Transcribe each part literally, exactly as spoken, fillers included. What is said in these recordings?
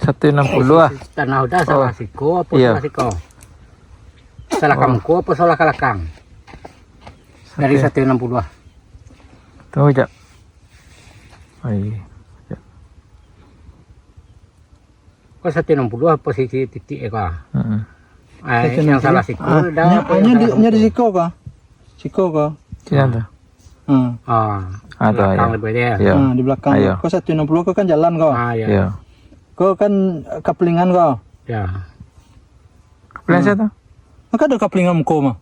Satu enam puluh ah. Tanah udah salah siko apa salah siko? Salah kamko apa salah kalakang? Dari satu enam puluh ah. Tunggu jap. Ai. Ko satu enam puluh posisi titik e ko. Heeh. Ah, yang salah siko dah apa yang salah kamko? Nyo di siko ko? Siko ko? Sinan tu. Hmm. Ah, tu, belakang lebih dia. Yo. Ah, di belakang. Ko satu enam puluh ko kan jalan ko. Ah, ya. Yo. Ko kan, eh, kapelingan ko. Ya. Kapelingan sia tu? Kan ado kapelingan muko mah.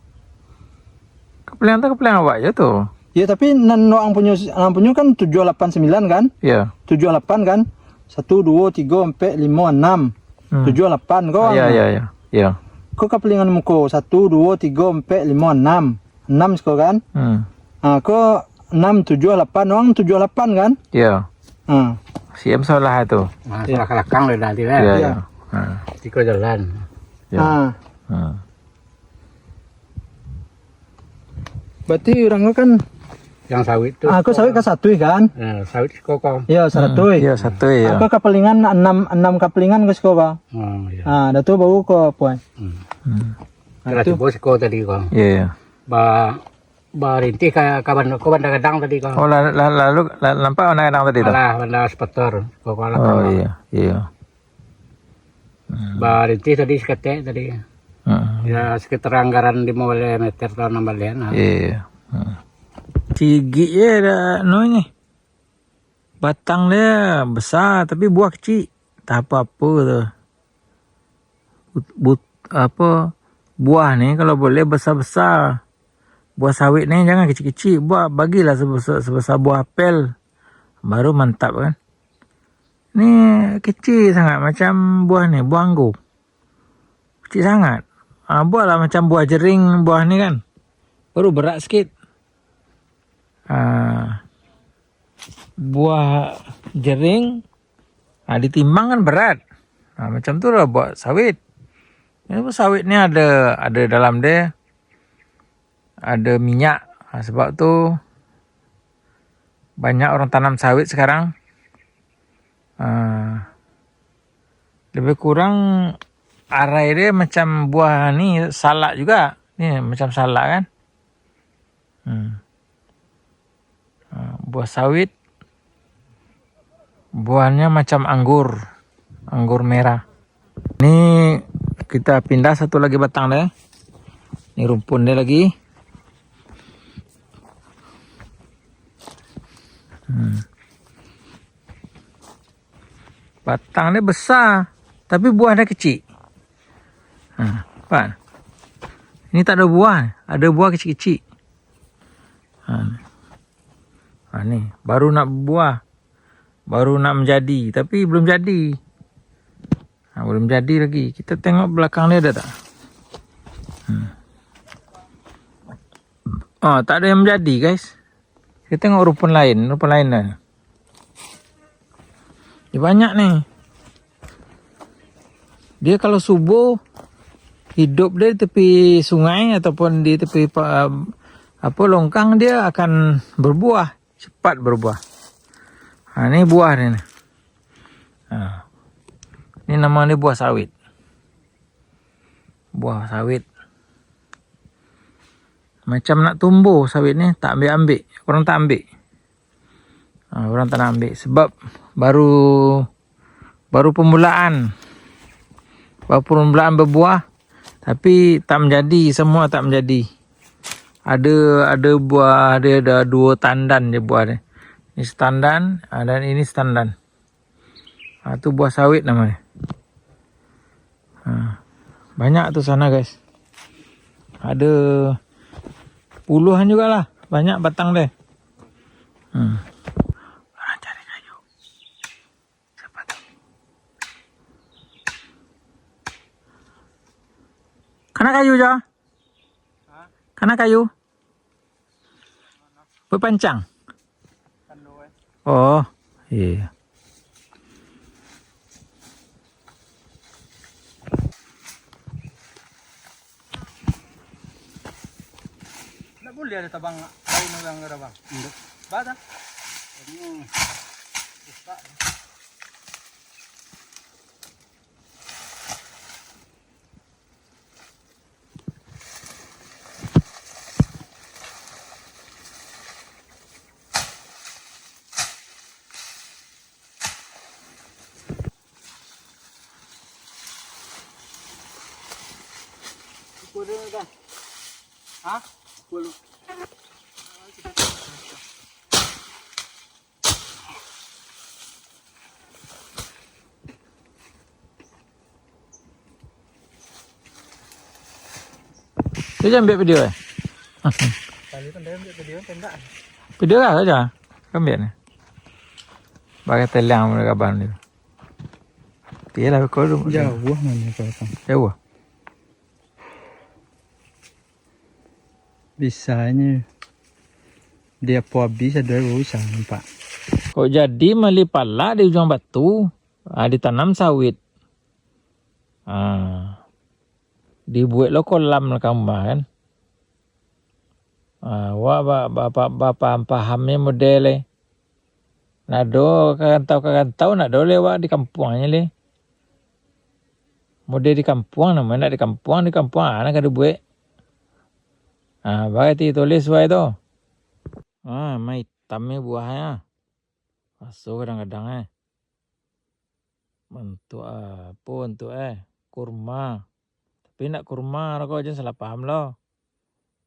Kapelingan tu kapelingan awak je tu. Ya, tapi nan urang punyo, urang punyo kan tujuah lapan sambilan kan? Ya. Tujuah lapan kan? Satu, duo, tigo, ampek, limo, anam. Hmm. Tujuah lapan ko. Ya, ya, ya. Ya. Ko kapelingan muko, satu, duo, tigo, ampek, limo, anam. Anam siko kan? Hmm. Ha, ko anam, tujuah, lapan, urang tujuah lapan kan? Iyo. Ha. Si M salah tu. Nah, salah kalakang lah tadi kan. Iyo, iyo. Ha. Siko jalan. Iyo. Ha. Ha. Berarti urang ko kan yang sawit tu. Ah, ko sawit ka satuih kan? Ya, sawit siko ko. Iyo, saratuih. Iyo, satuih, iyo. Ko kapelingan anam, anam kapelingan ko siko ko. Oh, iyo. Ha, dah tu baru ko apo? Hmm. Hmm. Nah, tu cubo siko tadi ko. Iyo, iyo. Ba Barintih ka, ka banda, ka Banda Gadang tadi ko. Oh, la-, la-, lalu la-, nampak Banda Gadang tadi tu? Alah, Banda Sepator. Ko, ko, oh, iyo, iyo. Hmm. Barintih tadi saketek tadi. Hmm. Ya, sekitar anggaran limo baleh meter atau anam baleh lah. Iyo, iyo. Hmm. Cigik je dah, no ni. Batang dia besar, tapi buah kecik. Tak apa-apa tu. But-, but-, apa, buah ni kalau boleh besar-besar. Buah sawit ni jangan kecik-kecik. Buah, bagilah sebesar, sebesar buah apel. Baru mantap kan. Ni kecik sangat macam buah ni, buah anggur. Kecik sangat. Ah, buahlah macam buah jering, buah ni kan. Baru berat sikit. Ah, buah jering, ah, ditimbang kan berat. Ah, macam tu lah buah sawit. Ya, buah sawit ni ada, ada dalam dia, ada minyak. Ah, sebab tu banyak orang tanam sawit sekarang. Ah, lebih kurang arai dia macam buah ni, salak juga. Ni macam salak kan. Hmm. Ah, buah sawit. Buahnya macam anggur. Anggur merah. Ni kita pindah satu lagi batang deh. Ni rumpun dia lagi. Hmm. Batang dia besar, tapi buah dia kecik. Ha, nampak? Ini tak ada buah, ada buah kecik-kecik. Ha. Ha, ni, baru nak buah, baru nak menjadi, tapi belum jadi. Ha, belum jadi lagi. Kita tengok belakang dia ada tak? Hmm. Oh, tak ada yang menjadi, guys. Kita tengok rumpun lain, rumpun lain dah. Dia banyak ni. Dia kalau subuh, hidup dia di tepi sungai ataupun di tepi pa-, apa, longkang, dia akan berbuah, cepat berbuah. Ha, ni buah dia ni. Ha. Ni nama dia buah sawit. Buah sawit. Macam nak tumbuh sawit ni, tak ambik-ambik. Orang tak ambik. Ha, orang tak nak ambik. Sebab baru, baru permulaan. Baru permulaan berbuah, tapi tak menjadi, semua tak menjadi. Ada, ada buah dia, ada dua tandan je buah dia. Ini setandan, ha, dan ini setandan. Ha, tu buah sawit namanya. Ha, banyak tu sana, guys. Ada puluhan jugalah. Banyak batang dia. Hmm. Orang cari kayu. Siapa tu? Kana kayu, Jo? Kana kayu? Buat pancang? Oh, iya. Ndak buliah ado tabang daun urang ko, Bang? Indak. Ba ta? Ini rusak. Hah? Tu jan ambiak video, eh? Tadi kan dia ambiak video, tembak. Video lah saja. Kan ambiak ni. Bagai telang mula kaban dia. Piye lah kau tu. Jauah mano kau datang? Jauah. Bisanyo di Apo Abih ado bisa nampak. Kok jadi mali palak di Ujuang Batu, ah, ditanam sawit. Ah, dibuek lo kolam lah ka rumah kan. Ah, awak ba-, ba-, ba-, bapaham-paham ni model e. Nak do karantau-karantau, nak do lewat di kampuang aja leh. Model di kampuang, namo nak di kampuang, di kampuang, ah, nak ka dibuek. Ah, bagai ti tulis suai tu. Ah, maitam ni buahnyo. Raso kadang-kadang, eh. Bantuak apo bantuak, eh? Kurma. Tapi nak kurma lo ko, jan salah paham lo.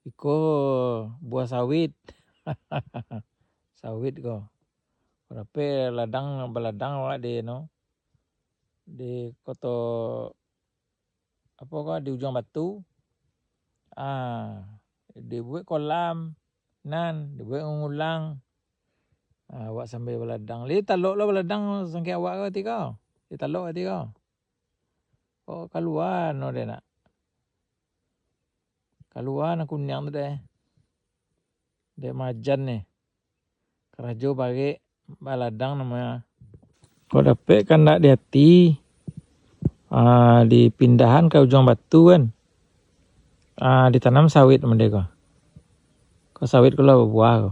Iko buah sawit. Sawit ko. Ko dapek ladang, baladang awak di, no, di koto apo ko, di Ujuang Batu. Ah, dibuek kolam, nan, dibuek ngulang. Ah, awak sambil baladang. Lai talok lo baladang sangkek awak ko tiko. Lai talok ko tiko. Kok kalua no dek nak. Kalua nan kuniang tu dek. Dek majan ni. Karajo barek baladang namonyo. Kok dapek kandak di ati, ah, dipindahan ka Ujuang Batu kan. Ah, ditanam sawit mode ko. Ko sawit ko lah babuah ko.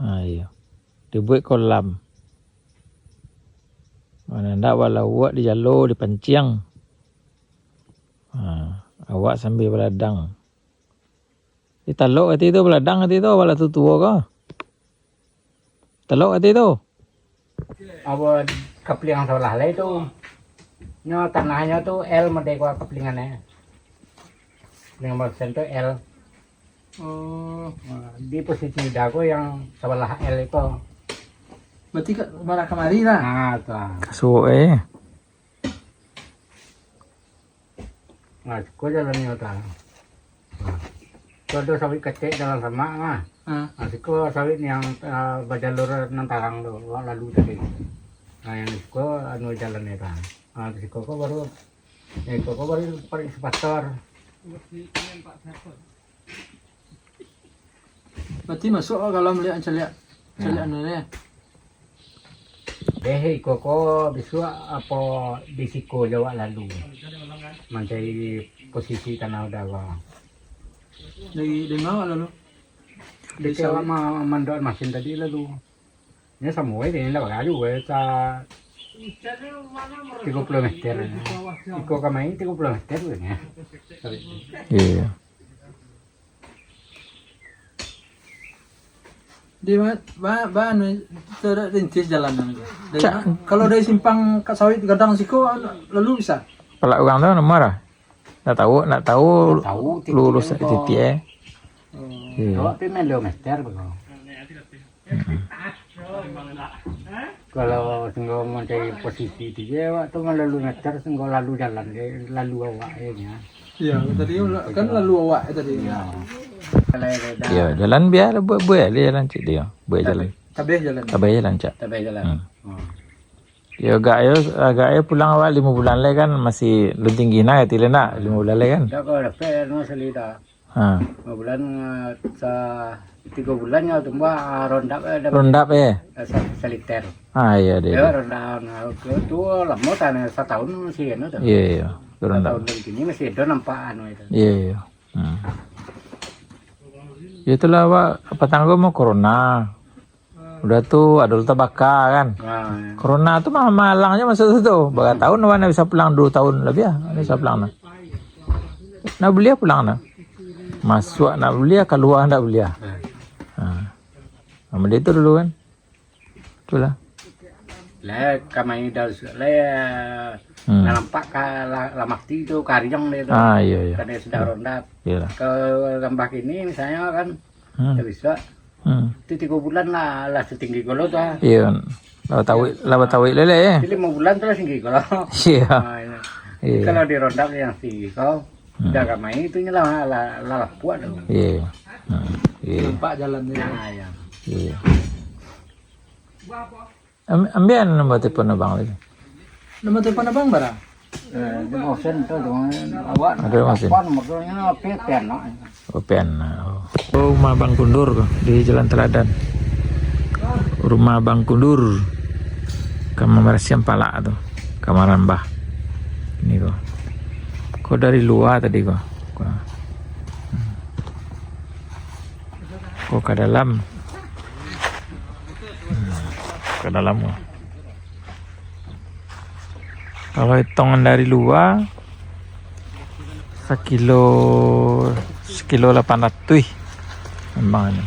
Ah, iyo. Dibuek kolam. Mano ndak balauak di jalo, dipanciang. Ah, awak sambil baladang. Ditalok kati tu, baladang kati tu, awak lah tuo-tuo ko. Talok kati tu. Apo, kapliang sabalah lai tu. Nyo tanahnyo tu L mode ko kapliangannyo. Kapliangan bagusan tu L. Oh. Nah, di posisi udah ko yang sabalah L itu. Berarti ka, malah kamari lah. Nah, tu. Kasuok, eh. Nah, siko jalannyo ta. Nah. Tu ado sawit kecek dalam samak mah. Ah. Nah, siko sawit yang, ah, bajalur nan tarang tu, awak lalu tadi. Nah, yang siko anu jalannyo ta. Nah, siko ko baru, yang siko ko baru paling sepatar. Berarti masuk ka dalam liak caliak. Caliak anu ni. Deh, iko ko bisuak apo di siko jo awak lalu. Mancari posisi tanah udah ko. Dari, dari ma awak lalu? Dari awak ma-, mandok masin tadi lalu. Nyo samo bae, indak baralu bae, sa-, tigo puluah meter. Iko kamari tigo puluah meter tu nyo. Iyo. Di ma-, ba-, ba-, anu, tu rintis jalan tu. Dari, kalau dari simpang ka sawit gadang siko, lalu bisa? Palak urang tu namo lah. Nak tahu, nak tahu. Nak tahu titik lurus tu, titik, eh. Oh. Iyo. Awak pi melo meter ko. Mm-mm. Kalau sungguh mancari posisi tu je, awak tu malalu meter, sungguh lalu jalan je, lalu awak je nya. Iyo, tadi kan lalu awak tadi. Iyo. Iyo, jalan bialah, buek-buek lah jalan cik dia. Buek jalan. Tabeh jalan. Tabeh jalan, cak. Tabeh jalan. Hmm. Oh. Yo, agak yo, agak yo pulang awak limo bulan lai kan, masih lun tinggi nah, kati lai nak, limo bulan lai kan. Dak ko dapek anu sali dah. Ha. Limo bulan, eh, sa-, tigo bulan nyo tumbuah, ah, rondap, eh, dah. Rondap, eh? Eh, sa-, saliter. Ah, iyo, deh, yo, deh. Rondap, ah, tu, tu lamo tan, satahun masih anu tu. Iyo, iyo. Satahun rondap. Dan kini masih ado nampak anu itu. Iyo, iyo. Hmm. Yo, itulah, Pak, patang ko mah corona. Udah tu, ado luta baka, kan. Ah, iyo. Corona tu mah malang je masa tu, tu. Bara tahun awak ndak bisa pulang, duo tahun labiah, ndak bisa pulang nah. Ndak buliah pulang nah. Masuak ndak buliah, kalua ndak buliah. Ha. Nah, model itu dulu, kan. Itulah. Lah, kamai dah, lah, Hmm. Nah, nampak ka, lah, lah mati tu, kariang dia tu. Ah, iyo, iyo. Karena sudah Iyo. Ronda. Iyolah. Ke gambar kini, misalnya kan, Hmm. Dah bisa. Hmm. Tu tigo bulan lah, lah setinggi golo tu, ah. Iyo. Lah batawik, lah batawik lele, eh. Jadi lima bulan tu lah tinggi golo. Iyo. Ah, iyo. Iyo. Kalau di ronda yang tinggi kau, Hmm. Dah kamai tu nyo lah, lah, lah, lah puak tu. Iyo. Hmm. Iyo. Nampak jalan tu. Nah, iyo. Iyo. Am-, ambian nomor telepon abang tadi. Nomor telepon abang bara? Eh, di mosen tu, tu, awak Ada mosen. Telepon, motornya apa, pian nak. Oh, pian nak. Oh. Oh, rumah Bang Kundur ko, di Jalan Teladan. Rumah Bang Kundur. Kamar marasian palak tu. Kamar rambah. Ini ko. Ko dari luar tadi ko. Ko. Hmm. Ko ka dalam. Hmm, ka dalam ko. Kalau hitungan dari luar, sakilo, sakilo lapan ratuih memang ini.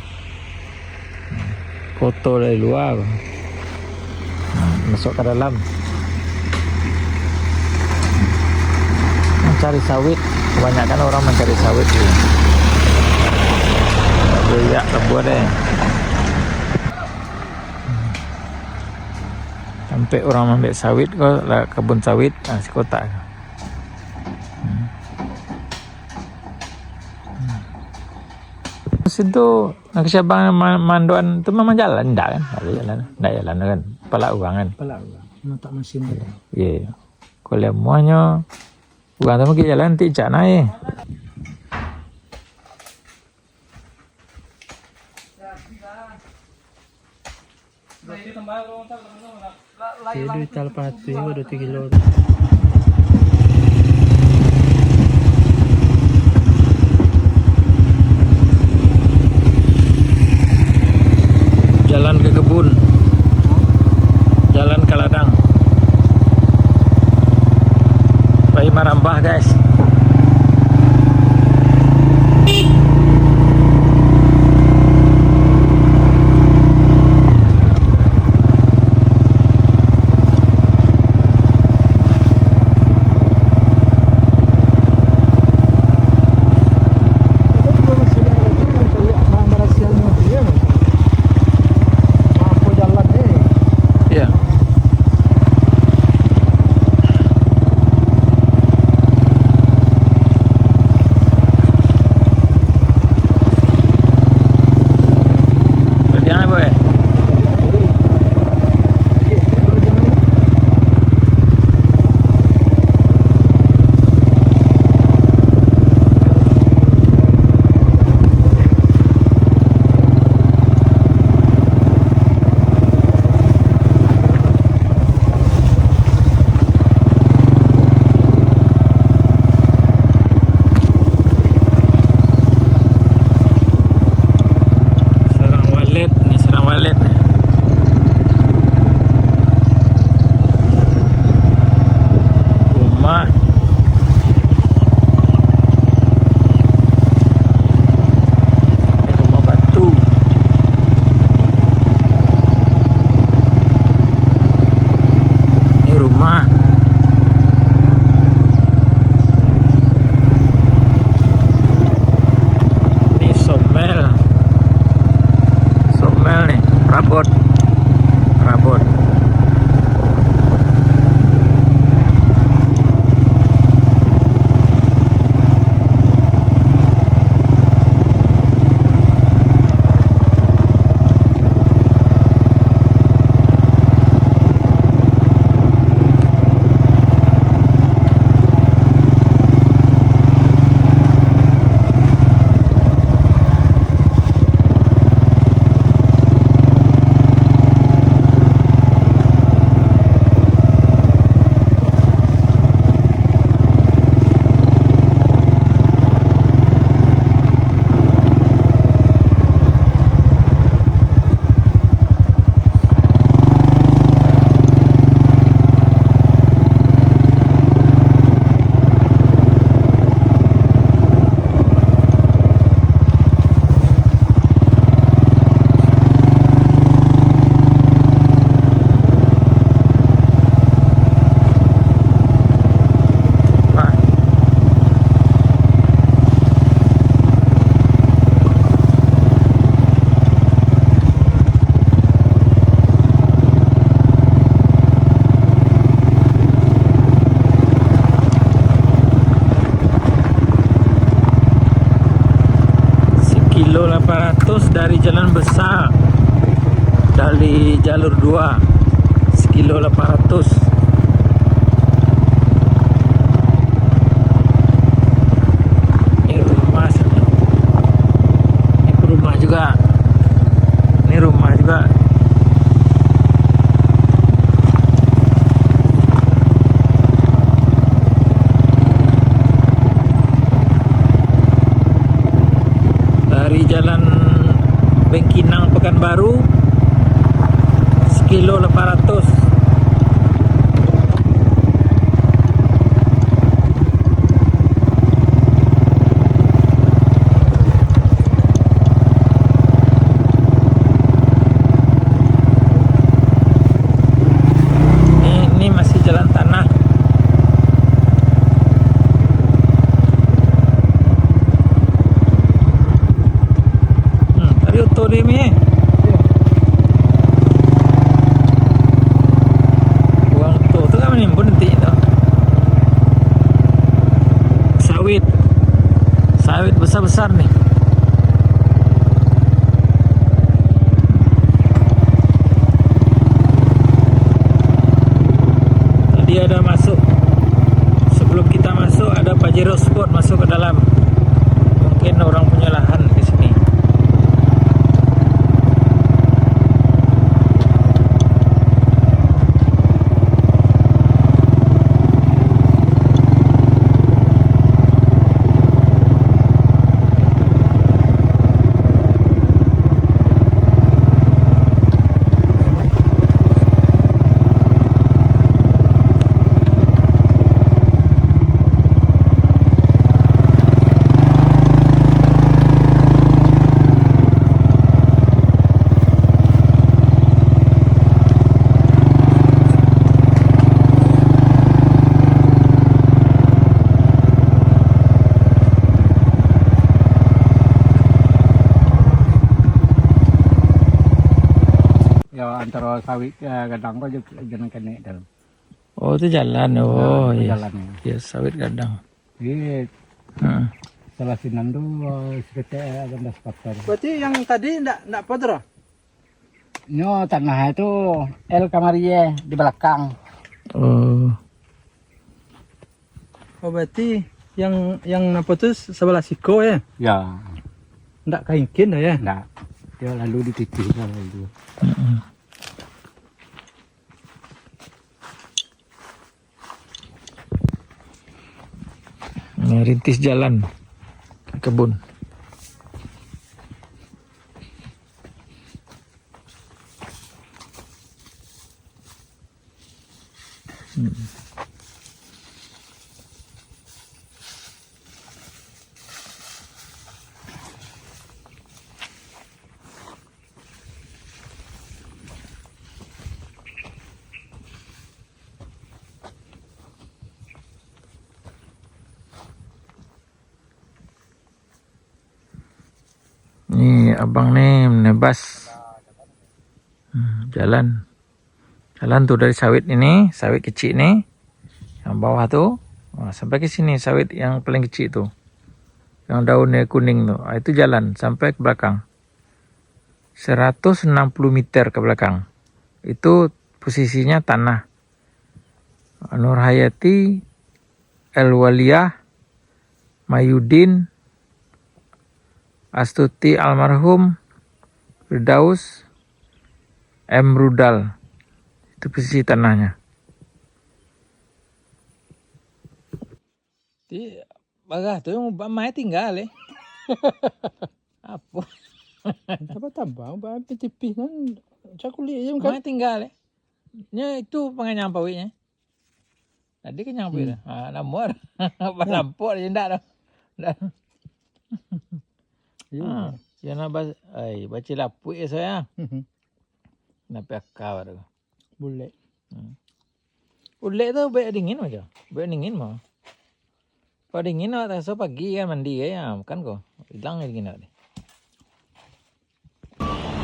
Koto dari luar. Nah, masuk ka dalam. Mancari sawit. Kebanyakan orang mancari sawit tu. Banyak labuah deh. Sampai orang maambiak sawit ko, lah, kabun sawit, ah, sikotak ko. Hmm. Hmm. Situ, nak ka Sabang ma-, mandoan tu memang jalan, ndak kan? Ndak jalan, ndak jalan kan? Palak urang kan? Palak urang. Matak masin tu. Iyo, iyo. Kalau muahnyo, urang tu mungkin jalan tik cak nai. Jadi duit talapan ratuih ko dua tigo kilo tu. Jalan ka kabun. Jalan ka ladang. Pai marambah, guys. Lapan ratus. Ini rumah sini. Ini rumah juga. Ini rumah juga. Dari Jalan Bengkinang Pekanbaru, sekilo lapan ratus. Ini, ini masih jalan tanah. Hmm, tadi oto dia, Mi, eh. Buang oto tu kan menimbun nanti tu. Sawit. Sawit besar-besar ni. Tadi ada masuk, sebelum kita masuk, ada Pajero Sport masuk ke dalam. Mungkin orang punya lahan di sini. Yo, antaro sawit, eh, gadang ko jo jalan kenek dalam. Oh, itu jalan. Oh, jalan, iyo. Jalan, iyo. Iyo, sawit gadang. Iyo. Heeh. Salah sinan tu, eh, sekitar delapan belas meter. Berarti yang tadi ndak, ndak apa tu, doh? Nyo tanah itu L Kamarie di belakang. Oh. Oh, berarti yang, yang apa tu sebelah siko, ya? Ya. Ndak ka ingkin doh, ya? Ndak. Dia lalu dititih lalu. Heeh. Merintis jalan ke kebun. Hmm. Ni abang ni menebas, hmm, jalan. Jalan tu dari sawit ini, sawit kecik ni, yang bawah tu, ha, sampai ke sini, sawit yang paling kecik tu, yang daunnya kuning tu. Ha, itu jalan sampai ke belakang. Seratus enam puluh meter ke belakang. Itu posisinya tanah. Nur Hayati, El Waliyah, Mayudin, Astuti almarhum, Firdaus, M Rudal. Itu posisi tanahnya. Ti, bagah tu yang bamai tinggal, eh. Apo? Tambah-tambah, ba-, tipih nan cakulik je kan. Bamai tinggal, eh. Nya itu panganyang pawiknya. Tadi kenyang pun. Hmm. Ha, namuah. Balampok je ndak tu. Ndak. Iyo. Ha, yo nak bas-, ai, baca lapuik ya saya. Mhm. Nak piaka baru. Bulek. Hmm. Ulek tu baik dingin aja. Baik dingin mah. Kalau dingin awak raso pagi kan mandi kan, ya, makan ko. Hilang dingin awak ni.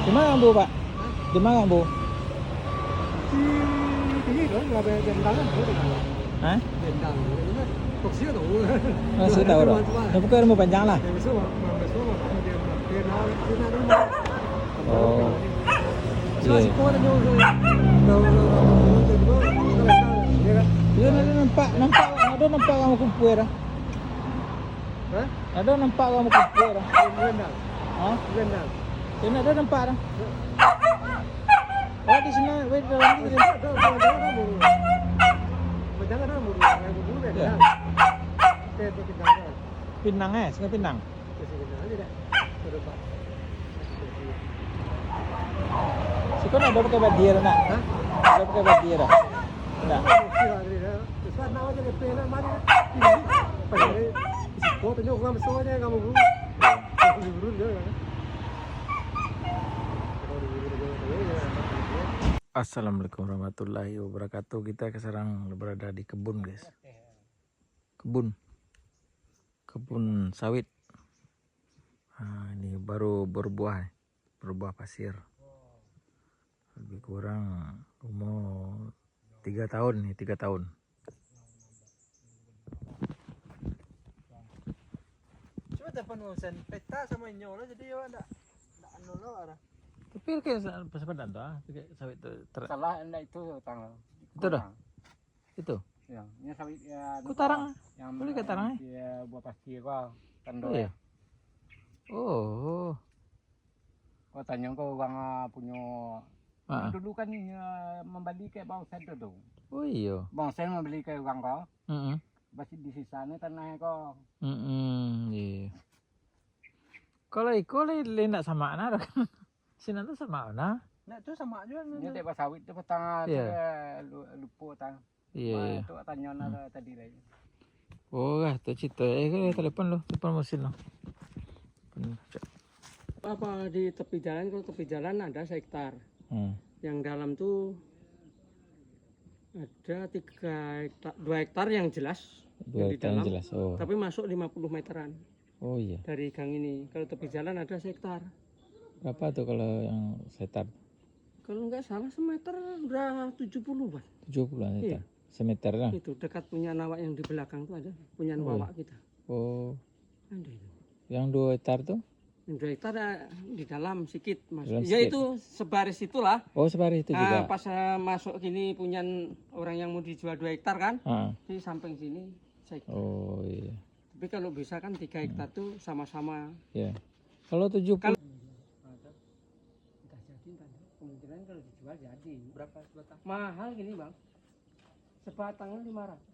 Di mana, Bu, Pak? Di mana, Bu? Di sini tu, nggak ada jendang kan, boleh kan? Hah? Jendang, boleh kan? Kok sih tahu? Oh, saya tahu dah. Dah buka rumah panjang lah. Ya, besok, besok, dia, dia nak, dia nak rumah. Oh. Iya. Siko ada jauh tu. Kalau, kalau, kalau, kalau, Nampak urang bakumpua dah. Hah? Ado nampak urang bakumpua dah. Bulan dah. Hah? Bulan dah. Kena ado nampak dah. Oh, di sini, weh, di dalam ni. Dah, dah, dah, dah, dah, dah, dah. Berjalan dah, dah. Dah, dah, dah. Ya. Kita, kita tinggalkan. Pinang, eh, Sungai Pinang. Kita sini dah, aja dah. Dah, dah, Pak. Siko ndak ado pakai badia tu, nak? Hah? Ndak ado pakai badia tu. Ndak. Assalamualaikum warahmatullahi wabarakatuh. Kita sekarang berada di kebun, guys. Kebun. Kebun sawit. Ha, ini baru berbuah, berbuah pasir. Lebih kurang umur tiga tahun ni, tiga tahun. Cubo telepon Husen, peta samo inyo lah, jadi awak ndak, ndak anu lo lah. Tapi kayak sa-, sepadan tu ah, kayak sawit tu ter- Salah, ndak itu utang. Itu dah? Itu? Ya, ini sawit, ya. Kok tarang? Yang, boleh ke tarang, eh? Dia buah pasir kau, tando. Oh, iya. Oh. Kau tanyo kau urang, ah, punyo. Ah. Dulu kan, ah, mambali ka Bang Sen tu. Oh, iyo. Bang Sen mambali ka urang kau. Mm-mm. Basi di sisano tanah kau. Mm-mm, iyo. Kalau iko lai, lai ndak samak nah, kan? Sinan tu samak nah. Ndak tu samak juo. Dia dek basawit tu patang tu, iya, lu-, lupo tang. Iya, iya. Tu tanyo nah tadi lai. Oh, lah, tu cerita. Eh, kau telepon lu, telepon Musin lu. Apa di tepi jalan, kalau tepi jalan ada sehektar. Hmm. Yang dalam tu ada tiga hektar, dua hektar yang jelas, yang di dalam. Dua hektar yang jelas, oh. Tapi masuk lima puluh meteran. Oh, iya. Dari gang ini. Kalau tepi jalan ada sehektar. Berapa tu kalau yang sehektar? Kalau nggak salah semeter udah tujuh puluhan. Tujuh puluhan hektar. Iya. Semeter lah. Itu dekat punya awak yang di belakang tuh ada, punya awak kita. Oh. Ada itu. Yang dua hektar tuh? Yang dua hektar, eh, di dalam sikit, Mas. Dalam sikit. Ya, itu sebaris itulah. Oh, sebaris itu juga. Ah, pas, eh, masuk gini punya orang yang mau dijual dua hektar kan? Ah. Di samping sini, saya kira. Oh, iya. Tapi kalau bisa kan tiga hektar tuh sama-sama. Iya. Kalau tujuh puluh. Kalau udah jadi, kan, kemungkinan kalau dijual jadi. Berapa sebatang? Mahal gini, Bang. Sebatangnya lima ratus.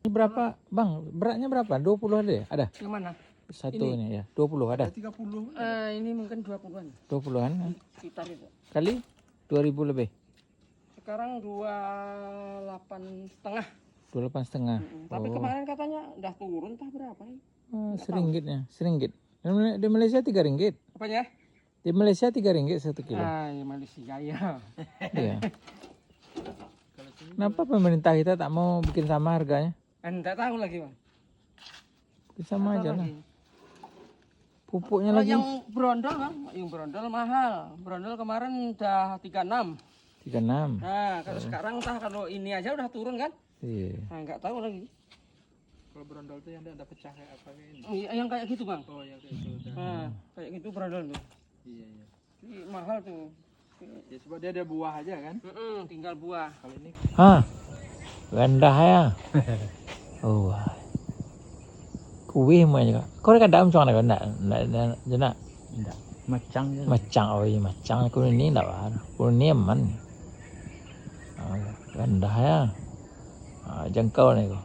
Ini berapa, Bang? Beratnya berapa? Dua puluh ada ya? Ada? Yang mana? Satu ini, ya. Dua puluh ada? Ada tiga puluh. Eh, ini mungkin dua puluhan. Dua puluhan, ya. Sekitar itu. Kali dua ribu lebih? Sekarang dua delapan setengah. Dua delapan setengah. Mm-mm. Tapi kemarin katanya udah turun, entah berapa ini. Oh, seringgit ya, seringgit. Di Mala-, di Malaysia tiga ringgit. Apanya? Di Malaysia tiga ringgit satu kilo. Ah, ya, Malaysia, ya. Iya. Kenapa pemerintah kita tak mau bikin sama harganya? Eh, nggak tahu lagi, Bang. Bikin sama aja lah. Pupuknya lagi. Kalau yang brondol, Bang, yang brondol mahal. Brondol kemarin udah tiga enam. Tiga enam. Nah, kalau sekarang entah kalau ini aja udah turun kan? Iya. Nah, nggak tahu lagi. Kalau brondol tuh yang ada, ada pecah kayak apa kayak ini? Iya, yang kayak gitu, Bang. Oh, yang kayak itu udah. Nah, kayak gitu brondol tuh. Iya, iya. Ih, mahal tuh. Ya, sebab dia ada buah aja kan? Mm-mm, tinggal buah. Kalau ini. Ha. Randah ya. Oh. Kuih mah juga. Kau dah kadang macam mana kau nak, nak, nak, nak? Ndak. Macang je. Macang, oh iya, macang. Kuning ni ndak apa. Kuning ni aman. Ha, randah ya. Ha, jangkau ni kau.